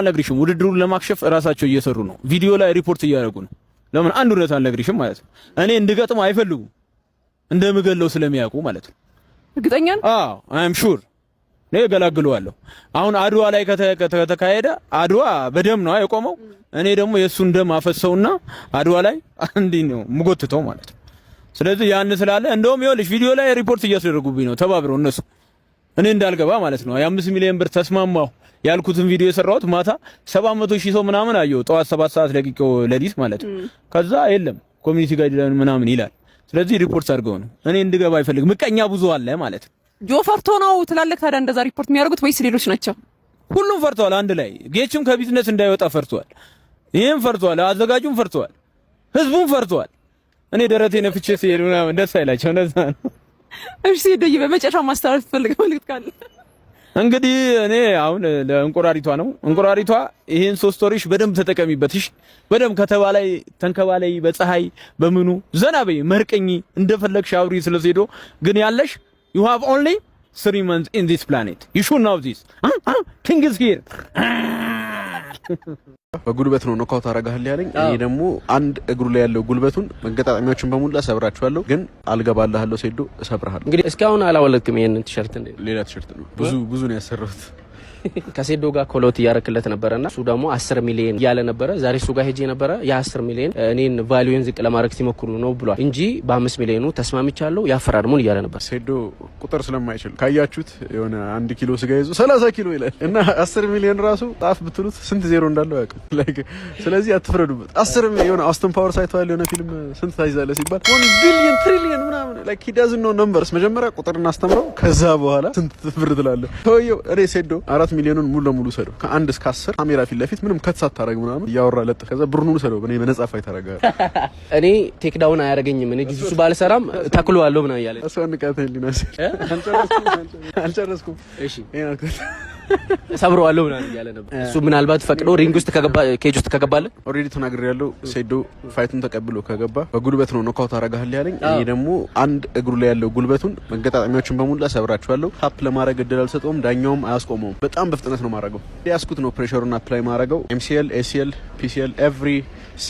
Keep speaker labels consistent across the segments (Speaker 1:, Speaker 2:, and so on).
Speaker 1: አልነግርሽም። ውድድሩን ለማክሸፍ እራሳቸው እየሰሩ ነው። ቪዲዮ ላይ ሪፖርት እያደረጉ ነው። ለምን አንድ እውነት አልነግርሽም ማለት ነው። እኔ እንድገጥመው አይፈልጉም፣ እንደምገለው ስለሚያውቁ ማለት ነው።
Speaker 2: እርግጠኛ ነህ?
Speaker 1: አዎ፣ I am sure፣ እኔ እገላግለዋለሁ። አሁን አድዋ ላይ ከተካሄደ አድዋ በደም ነው የቆመው። እኔ ደግሞ የእሱን ደም አፈሰውና አድዋ ላይ እንዲህ ነው የምጎትተው ማለት ነው። ስለዚህ ያን ስላለ እንደውም ይኸውልሽ ቪዲዮ ላይ ሪፖርት እያስደረጉብኝ ነው ተባብረው እነሱ እኔ እንዳልገባ ማለት ነው። የ5 ሚሊዮን ብር ተስማማሁ ያልኩትን ቪዲዮ የሰራሁት ማታ 700,000 ሰው ምናምን አየው። ጠዋት 7 ሰዓት ለቂቀው ሌሊት ማለት ነው። ከዛ የለም community guideline ምናምን ይላል። ስለዚህ ሪፖርት አድርገው ነው፣ እኔ እንድገባ አይፈልግም። ምቀኛ ብዙ አለ ማለት ነው።
Speaker 2: ጆ ፈርቶ ነው ትላለህ ታዲያ እንደዛ ሪፖርት የሚያደርጉት ወይስ ሌሎች ናቸው?
Speaker 1: ሁሉም ፈርተዋል። አንድ ላይ ጌችም ከቢዝነስ እንዳይወጣ ፈርተዋል። ይህም ፈርተዋል። አዘጋጁም ፈርተዋል። ህዝቡም ፈርተዋል። እኔ ደረቴ ነፍቼ ሲሄድ ምናምን ደስ አይላቸው። እንደዛ ነው።
Speaker 2: እሺ ሴዶዬ፣ በመጨረሻ ማስተላለፍ ፈልገው መልዕክት ካለ?
Speaker 1: እንግዲህ እኔ አሁን ለእንቁራሪቷ ነው። እንቁራሪቷ፣ ይሄን 3 ወርሽ በደንብ ተጠቀሚበት። እሺ፣ በደንብ ከተማ ላይ ተንከባላይ፣ በፀሐይ በምኑ ዘና በይ፣ መርቀኝ፣ እንደፈለግሽ አውሪ። ስለ ሴዶ ግን ያለሽ you have only 3 months in this planet. You should know this. King is here.
Speaker 3: በጉልበት ነው knockout አረጋለሁ ያለኝ። እኔ ደግሞ አንድ እግሩ ላይ ያለው ጉልበቱን መገጣጠሚያዎችን በሙላ ሰብራቸዋለሁ። ግን አልገባልሃለሁ ሴዶ፣ እሰብርሃለሁ።
Speaker 4: እንግዲህ እስካሁን አላወለቅም ይሄንን ቲሸርት እንዴ?
Speaker 3: ሌላ ቲሸርት ነው። ብዙ ብዙ ነው ያሰራሁት።
Speaker 4: ከሴዶ ጋር call out እያረክለት ነበረና እሱ ደግሞ 10 ሚሊዮን እያለ ነበረ። ዛሬ እሱ ጋር ሄጄ ነበረ። የ10 ሚሊዮን እኔን value ን ዝቅ ለማድረግ ሲሞክሩ ነው ብሏል እንጂ በ5 ሚሊዮኑ ተስማምቻለሁ፣ ያፈራርሙን እያለ ነበር።
Speaker 3: ሴዶ ቁጥር ስለማይችል ካያችሁት የሆነ 1 ኪሎ ስጋ ይዞ 30 ኪሎ ይላል እና 10 ሚሊዮን ራሱ ጣፍ ብትሉት ስንት ዜሮ እንዳለው አያውቅም። Like ስለዚህ አትፍረዱበት። 10 የሆነ Austin Powers አይተዋል? የሆነ ፊልም ስንት ታይዛለህ ሲባል 1 billion trillion ምናምን፣ like he doesn't know numbers። መጀመሪያ ቁጥር እናስተምረው፣ ከዛ በኋላ ስንት ብር ትላለህ። ሰውየው እኔ ሴዶ 4 ሚሊዮኑን ሙሉ ለሙሉ ሰደው፣ ከ1 እስከ 10 ካሜራ ፊት ለፊት ምንም cut ሳታረግ ምናምን እያወራ ለጥፍ። ከዛ ብሩን ሙሉ ሰደው፣ እኔ በነጻ fight አደርጋለሁ።
Speaker 4: እኔ take down አያደርገኝም፣ እኔ ጂጂትሱ ባልሰራም ተክለዋለሁ ምናምን እያለ
Speaker 3: እሷ ንቃተ ህሊና ሲል አልጨረስኩም።
Speaker 4: እሺ፣ ሰብረዋለሁ ምናምን እያለ ነበር። እሱ ምናልባት ፈቅዶ ring ውስጥ ከገባ፣ cage ውስጥ ከገባለ
Speaker 3: Already ተናግሬያለሁ። ሴዶ fight ኡን ተቀብሎ ከገባ በጉልበት ነው knockout አረጋለሁ ያለኝ። እኔ ደግሞ አንድ እግሩ ላይ ያለው ጉልበቱን መገጣጠሚያዎችን በሙላ ሰብራቸዋለሁ። Tap ለማድረግ እድል አልሰጠውም፣ ዳኛውም አያስቆመውም። በጣም በፍጥነት ነው ማድረገው። ያስኩት ነው pressure ኡን apply ማድረገው። MCL፣ ACL፣ PCL፣ every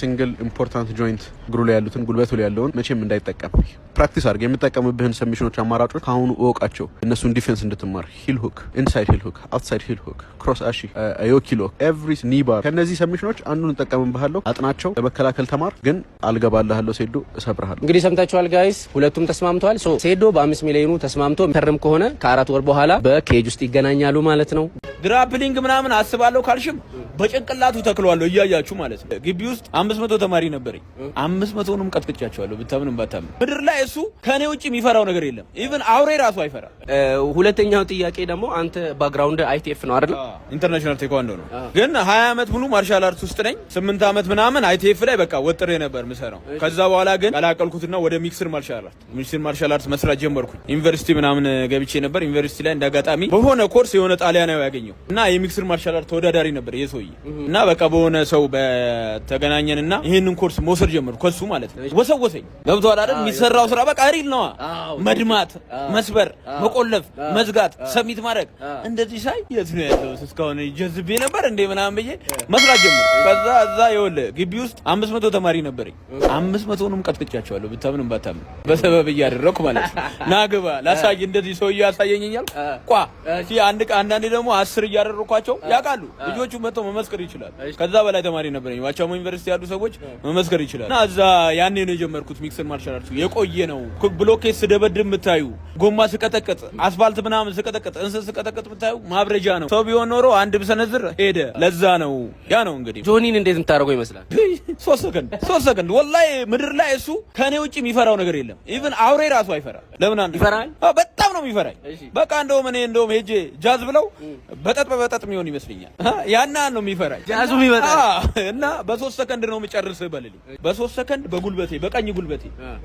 Speaker 3: single important joint እግሩ ላይ ያሉትን ጉልበቱ ላይ ያለውን መቼም እንዳይጠቀም practice አድርግ። የምጠቀምብህን submission ኦች አማራጮች ከአሁኑ እወቃቸው። እነሱን defense እንድትማር heel hook፣ inside heel hook፣ outside heel hook፣ cross ashi፣ yoke lock፣ every kneebar፣ ከእነዚህ submission ኦች አንዱን እጠቀምብሃለሁ። አጥናቸው፣ ለመከላከል ተማር። ግን አልገባልሃለሁ ሴዶ፣ እሰብርሃለሁ።
Speaker 4: እንግዲህ ሰምታችኋል guys፣ ሁለቱም ተስማምተዋል። So ሴዶ በ5 ሚሊዮኑ ተስማምቶ ፈርም ከሆነ ከ4 ወር በኋላ በ cage ውስጥ ይገናኛሉ ማለት ነው።
Speaker 1: Grappling ምናምን አስባለሁ ካልሽም በጭንቅላቱ ተክለዋለሁ እያያችሁ ማለት ነው። ግቢ ውስጥ 500 ተማሪ ነበረኝ። 500ንም ቀጥቅጫቸዋለሁ ብታምንም ባታምን። ምድር ላይ እሱ ከእኔ ውጭ የሚፈራው ነገር የለም። Even አውሬ ራሱ አይፈራ።
Speaker 4: ሁለተኛው ጥያቄ ደግሞ አንተ background ITF ነው አይደል?
Speaker 1: International ቴኳንዶ ነው። ግን 20 ዓመት ሙሉ martial art ውስጥ ነኝ። 8 ዓመት ምናምን ITF ላይ በቃ ወጥሬ ነበር ምሰራው። ከዛ በኋላ ግን ቀላቀልኩትና ወደ mixed martial art መስራት ጀመርኩኝ። ዩኒቨርሲቲ ምናምን ገብቼ ነበር። ዩኒቨርሲቲ ላይ እንዳጋጣሚ በሆነ ኮርስ የሆነ ጣሊያናዊ ያገኘው እና የ mixed martial art ተወዳዳሪ ነበር ይህ ሰውዬ እና በቃ በሆነ ሰው በተገናኘንና ይህንን ኮርስ መውሰድ ጀመርኩ ከሱ ማለት ነው። ወሰወሰኝ። ገብቶሃል አይደል? የሚሰራው ስራ በቃ real ነዋ። መድማት፣ መስበር፣ መቆለፍ፣ መዝጋት፣ submit ማድረግ፣ እንደዚህ ሳይ የት ነው ያለው እስካሁን ጀዝቤ ነበር እንዴ ምናምን ብዬ መስራት ጀመርኩ። ከዛ እዛ ይኸውልህ ግቢ ውስጥ 500 ተማሪ ነበረኝ። 500ንም ቀጥቅጫቸዋለሁ ብታምንም ባታምን፣ በሰበብ እያደረኩ ማለት ነው። ና ግባ ላሳይ፣ እንደዚህ ሰውዬው ያሳየኝ እያልኩ ቋ አንድ አንዳንዴ ደግሞ 10 እያደረኳቸው ያውቃሉ ልጆቹ፣ መጥተው መመስከር ይችላል። ከዛ በላይ ተማሪ ነበረኝ። ዋቻሞ ዩኒቨርሲቲ ያሉ ሰዎች መመስከር ይችላል። እና እዛ ያኔ ነው የጀመርኩት mixed martial art ኡ። የቆየ ነው። ብሎኬት ስደበድብ የምታዩ፣ ጎማ ስቀጠቅጥ፣ አስፋልት ምናምን ስቀጠቅጥ፣ እንስት ስቀጠቅጥ የምታዩ ማብረጃ ነው። ሰው ቢሆን ኖሮ አንድ ብሰነዝር ሄደ። ለዛ ነው፣ ያ ነው እንግዲህ።
Speaker 4: ጆኒን እንዴት የምታደርገው ይመስላል?
Speaker 1: 3 ሰከንድ፣ 3 ሰከንድ። ወላሂ ምድር ላይ እሱ ከኔ ውጭ የሚፈራው ነገር የለም። Even አውሬ ራሱ አይፈራ። ለምን አንድ
Speaker 4: ይፈራል?
Speaker 1: በጣም ነው የሚፈራኝ። በቃ እንደውም እኔ እንደውም ሄጄ ጃዝ ብለው በጠጥ በበጠጥ የሚሆን ይመስለኛል። ያና ነው የሚፈራኝ።
Speaker 4: ጃዙም ይመጣል።
Speaker 1: እና በ3 ሰከንድ ነው የምጨርስህ በልልኝ። በ3 ሰከንድ በጉልበቴ፣ በቀኝ ጉልበቴ፣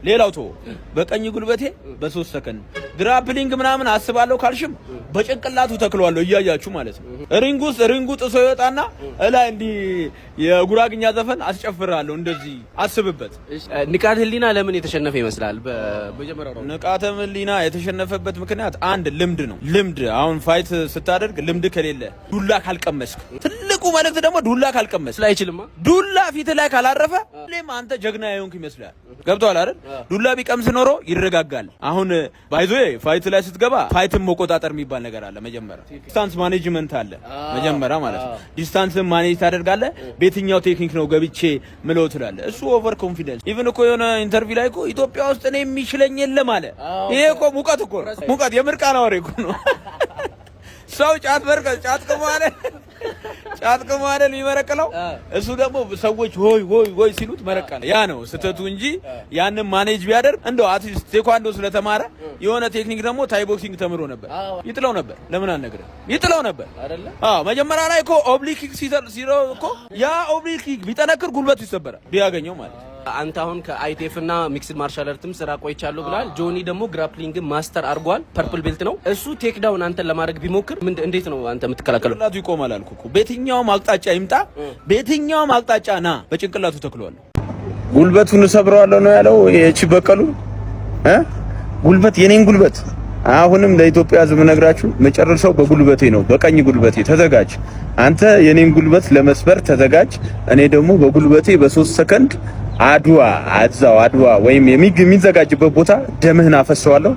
Speaker 1: ሌላው ተወው፣ በቀኝ ጉልበቴ በ3 ሰከንድ። Grappling ምናምን አስባለሁ ካልሽም በጭንቅላቱ ተክለዋለሁ እያያችሁ ማለት ነው። Ring ውስጥ ring ኡ ጥሶ ይወጣና እላይ እንዲህ የጉራግኛ ዘፈን አስጨፍራለሁ። እንደዚህ አስብበት።
Speaker 4: ንቃተ ህሊና ለምን የተሸነፈ ይመስላል? በመጀመሪያው round?
Speaker 1: ንቃተ ህሊና የተሸነፈበት ምክንያት አንድ ልምድ ነው። ልምድ፣ አሁን fight ስታደርግ ልምድ ከሌለ፣ ዱላ ካልቀመስክ፣ ትልቁ መልእክት ደግሞ ዱላ ካልቀመስ
Speaker 4: አይችልማ።
Speaker 1: ዱላ ፊት ላይ ካላረፈ ሁሌም አንተ ጀግና የሆንክ ይመስላል። ገብቶሃል አይደል? ዱላ ቢቀምስ ኖሮ ይረጋጋል። አሁን by the way fight ላይ ስትገባ fight ን መቆጣጠር የሚባል ነገር አለ። መጀመሪያ distance management አለ መጀመሪያ ማለት ነው። Distance ን manage ታደርጋለህ። በየትኛው ቴክኒክ ነው ገብቼ ምለው ትላለህ። እሱ over confidence even እኮ የሆነ interview ላይ እኮ ኢትዮጵያ ውስጥ እኔ የሚችለኝ የለም አለ። ይሄ እኮ ሙቀት እኮ ነው። ሙቀት የምርቃና ወሬ እኮ ነው። ሰው ጫት በርቀ ጫት ቅሞ አለ፣ ጫት ቅሞ አይደል የሚመረቅለው? እሱ ደግሞ ሰዎች ሆይ ሆይ ሆይ ሲሉት መረቀለ። ያ ነው ስህተቱ እንጂ ያንን manage ቢያደርግ እንደው at least ቴኳንዶ ስለተማረ የሆነ ቴክኒክ ደግሞ Thai boxing ተምሮ ነበር፣ ይጥለው ነበር። ለምን አልነግርህም? ይጥለው ነበር። አዎ፣ መጀመሪያ ላይ እኮ oblique kick ሲለው እኮ ያ oblique kick ቢጠነክር ጉልበቱ ይሰበራል ቢያገኘው ማለት ነው።
Speaker 4: አንተ አሁን ከ ITF እና mixed martial art ም ስራ ቆይቻለሁ ብለሃል። ጆኒ ደግሞ grappling master አድርጓል። Purple belt ነው እሱ። Take down አንተን ለማድረግ ቢሞክር ምን እንዴት ነው አንተ የምትከላከለው?
Speaker 1: ጭንቅላቱ ይቆማል አልኩህ እኮ። በየትኛውም አቅጣጫ ይምጣ፣ በየትኛውም አቅጣጫ ና፣ በጭንቅላቱ ተክለዋለሁ።
Speaker 5: ጉልበቱን እሰብረዋለሁ ነው ያለው። እቺ በቀሉ እ ጉልበት የኔን ጉልበት አሁንም ለኢትዮጵያ ሕዝብ ነግራችሁ መጨረሻው በጉልበቴ ነው፣ በቀኝ ጉልበቴ። ተዘጋጅ። አንተ የኔን ጉልበት ለመስበር ተዘጋጅ። እኔ ደግሞ በጉልበቴ በ3 ሰከንድ አድዋ አዛው አድዋ ወይም የሚዘጋጅበት ቦታ ደምህን አፈሰዋለሁ።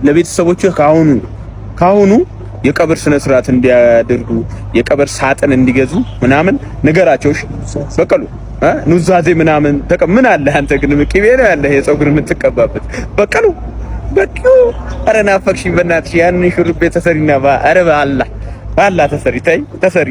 Speaker 5: ለቤተሰቦችህ ካሁኑ ካሁኑ የቀብር ስነ ስርዓት እንዲያደርጉ፣ የቀብር ሳጥን እንዲገዙ ምናምን ንገራቸው። እሺ በቀሉ እ ኑዛዜ ምናምን ምን አለ፣ አንተ ግን ቅቤ ነው ያለህ የፀጉር የምትቀባበት። በቀሉ በቂው፣ ኧረ ናፈቅሽኝ በእናትሽ። ያንን ሹሩቤ ተሰሪና ኧረ በአላህ በአላህ ተሰሪ፣ ተይ ተሰሪ።